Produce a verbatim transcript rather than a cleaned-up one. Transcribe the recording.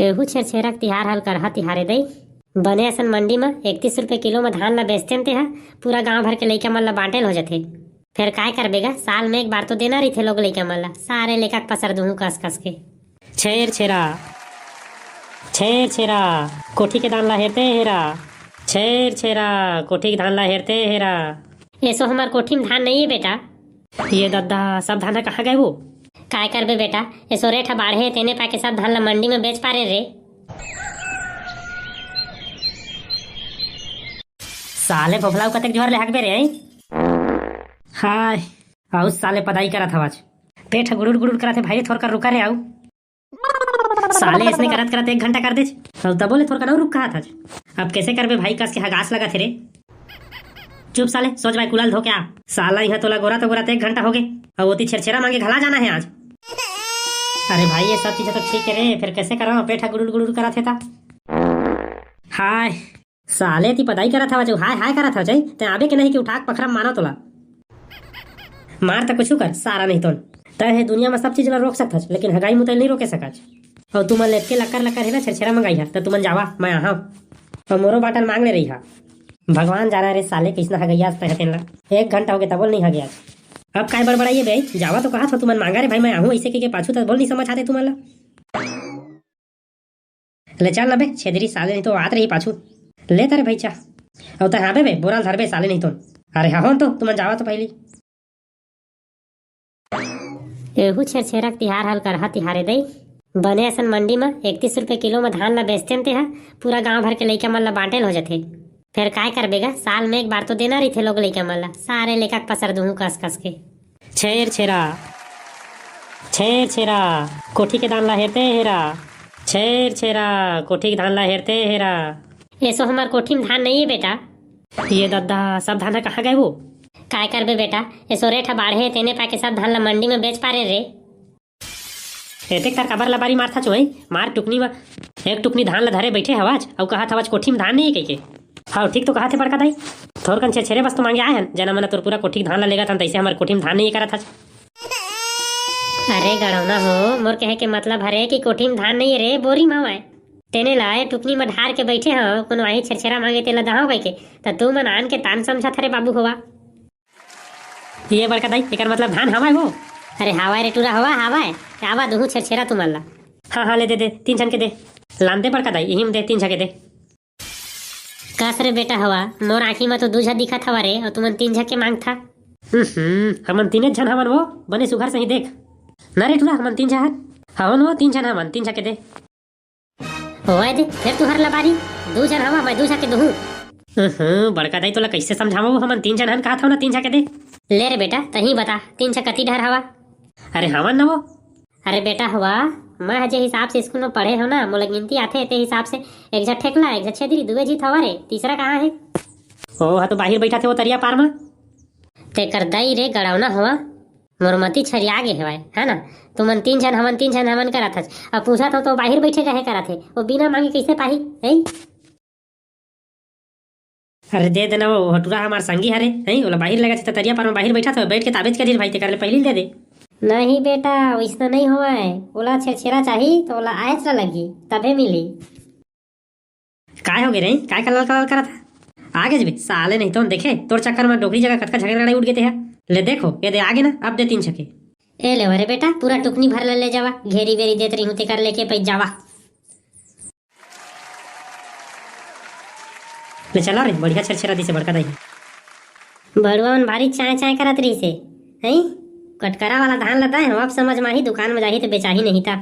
एहू छेरछेरा के तिहार हल करहा तिहारे दई। बने असन मंडी म इकतीस रुपये किलो म धान ल बेचतेन तेहा, पूरा गांव भर के लइका मन ल बांटेल हो जथे। फेर काय करबे गा, साल में एक बार तो देना रहिथे लोग लइका मन ल, सारे लेका के पसर दुहूं कस कस के। छेरछेरा, छेरछेरा, कोठी के धान ल हेरते हेरा। छेरछेरा, कोठी के धान ल हेरते हेरा। एसो हमर कोठी म धान नइये बेटा। ये दद्दा, सब धान ह कहाँ गए वो? काय करबे बेटा, एसो रेट ह बाढ़े हे, तेने पाके सब धान ल मंडी म बेच पारे रे। साले फोफलाऊ कतेक जोर ले हकबे रे, हैं? हाय, आउ साले पदाई करत हवच। पेट ह गुड़ुर गुड़ुर करत हे भाई रे, थोरका रुका रे आउ। साले ऐसने करत करत एक घंटा कर देच। अउ तबो ले थोरका नउ रुक कहत हच। अब कैसे करबे भाई, कस के हगास लगत हे रे। चुप साले, सोच भाई कुलाल धो के आ। साला इहाँ तोला गोरा तो गोरा तो एक घंटा हो गे। अउ ओती छेरछेरा मांगे घला जाना है आज। अरे भाई ये सब चीज तो ठीक है रे, फिर कैसे करव, पेट ह गुड़ुर गुड़ुर करत हे ता। हाय, साले ती पदाई करत हवच, हाय हाय करत हवच, तैं आबे के नहीं कि उठा के पखरा म मारव तोला। मार त कुछु कर, सारा नहीं तोन। तैं हे दुनिया म सब चीज ला रोक सकत हच, लेकिन हगाई मुतई नहीं रोके सकच। अउ तुमन लेके लक्कर लक्कर हे ना छेरछेरा मंगाई हा, त तुमन जावा, मैं आहा। अउ मोरो बाटल मांग ले रही हा। भगवान जाना रे साले, किसना हगैया आज तैं तेन ला। एक घंटा हो गया तबो नहीं हगे आज। अब काय बड़बड़ाइए बे, जावा तो कहा था तुमन मांगा रे भाई, मैं आहूं ऐसे के, के पाछू त बोल नहीं समझ आते तुमन ला। ले चल ना बे छेदरी, साले नहीं तो आत रही पाछू। ले तारे भाई चा। अउ तैं हाबे बे, बोराल धरबे साले नहीं तो। अरे हा हो तो, तुमन जावा तो पहली। एहू छेरछेरा के तिहार हल करहा तिहारे दई। बने असन मंडी म इकतीस रुपये किलो म धान ल बेचतेन तेहा, पूरा गांव भर के लइका मन ल बांटेल हो जथे। फेर काय करबे गा, साल में एक बार तो देना रहिथे लोग लइका मन ल, सारे लेका के पसर दुहूं कस कस के। छेरछेरा, छेरछेरा, कोठी के धान ल हेरते हेरा। छेरछेरा, कोठी के धान ल हेरते हेरा। एसो हमर कोठी म धान नइये बेटा। ये दद्दा, सब धान ह कहाँ गए वो? काय करबे बेटा, एसो रेट ह बाढ़े हे, तेने पाके सब धान ल मंडी म बेच पारे रे। एतेक तार काबर लबारी मारथा चोई? मार टुकनी म एक टुकनी धान ल धरे बइठे हवच, अउ कहत हवच कोठी म धान नइये कहिके। हव, ठीक तो कहत हे बड़का दाई। थोरकन छेरछेरे बस तो मांगे आए हन, जना मना तोर पूरा कोठी के धान ल लेगत हन, तइसे हमर कोठी म धान नइये करत हच। अरे गड़ौना हो, मोर कहे के मतलब हरे कि कोठी म धान नइये रे, बोरी म हवय। तेने ल ए टुकनी म ढार के बइठे हव, कोनो आही छेरछेरा मांगे तेला दहव कहिके, त तुमन आन के तान समझत हरे बाबू होवा। ये बड़का दाई, एकर मतलब धान हवय वो? अरे हवय रे टूरा हवा, हवय। आवा दुहूं छेरछेरा तुमन ला। हाँ, हाँ, ले दे, दे, तीन झन के दे। लान दे बड़का दाई, इही म दे, तीन झन के दे। कस रे बेटा हवा, मोर आँखी म तो दू झन दिखत हवा रे, अउ तुमन तीन झन के मांगथा। हम्म, हमन तीने झन हवन वो, बने सुघर सही देख। ना रे टूरा, हमन तीन झन हवन वो, तीन झन हवन, तीन झन के दे। होवय दे, फेर तुहर लबारी। दू झन हवा, मैं दू झन के दुहूं। अहं, बड़का दाई तोला कइसे समझावं, हमन तीन झन हन कहत हव ना, तीन झन के दे। ले रे बेटा, तहीं बता, तीन झन कति डहर हवा? अरे हवन ना वो। अरे बेटा हवा, मैं ह जे हिसाब से स्कूल में पढ़े हव ना, मोला गिनती आथे, ते हिसाब से एक झन ठेकला, एक झन छेदरी, दुए झित हवा रे, तीसरा कहाँ हे? ओ ह तो बाहिर बइठा थे वो तरिया पार म। तेकर दई रे गड़ौना हवा। मोर मती छरिया गे हेवय, है ना? तुमन तीन झन हवन, तीन झन हवन करत हच। अब पूछत हव तो बाहिर बइठे कहे करत हे। वो बिना मांगे कइसे पाही, हैं? अरे दे देना, वो हटुरा हमार संगी हरे, हैं? ओला बाहिर लेगत हे त तरिया पार म बाहिर बइठा थे, बइठ के ताबेच करिस भाई, तेकर ले पहिली दे दे। नहीं बेटा, वइसना नहीं होवय। ओला छेरछेरा चाही त ओला आयच ला लगही, तभे मिलही। काय हो गे रे? काय कलल कलल करत हे? आ गेस बे, साले नहीं तो देखे, तोर चक्कर में डोकरी जगह कतका झगड़ा लड़ाई उठ गे ते हे। ले देखो, ये दे आ गे ना, अब दे तीन झन के। ए ले रे बेटा, पूरा टुकनी भर ले, ले जावा, घेरी बेरी देत रही हूँ, तेकर लेके पै जावा। ले चला रे, बढ़िया छेरछेरा दिसे बड़का दाई। बड़ुआ मन भारी चाय चाय करत रहिसे, हैं? कटकरा वाला धान ल दाए हो, अब समझ में आही, दुकान में जाही त बेचाही नहीं ता।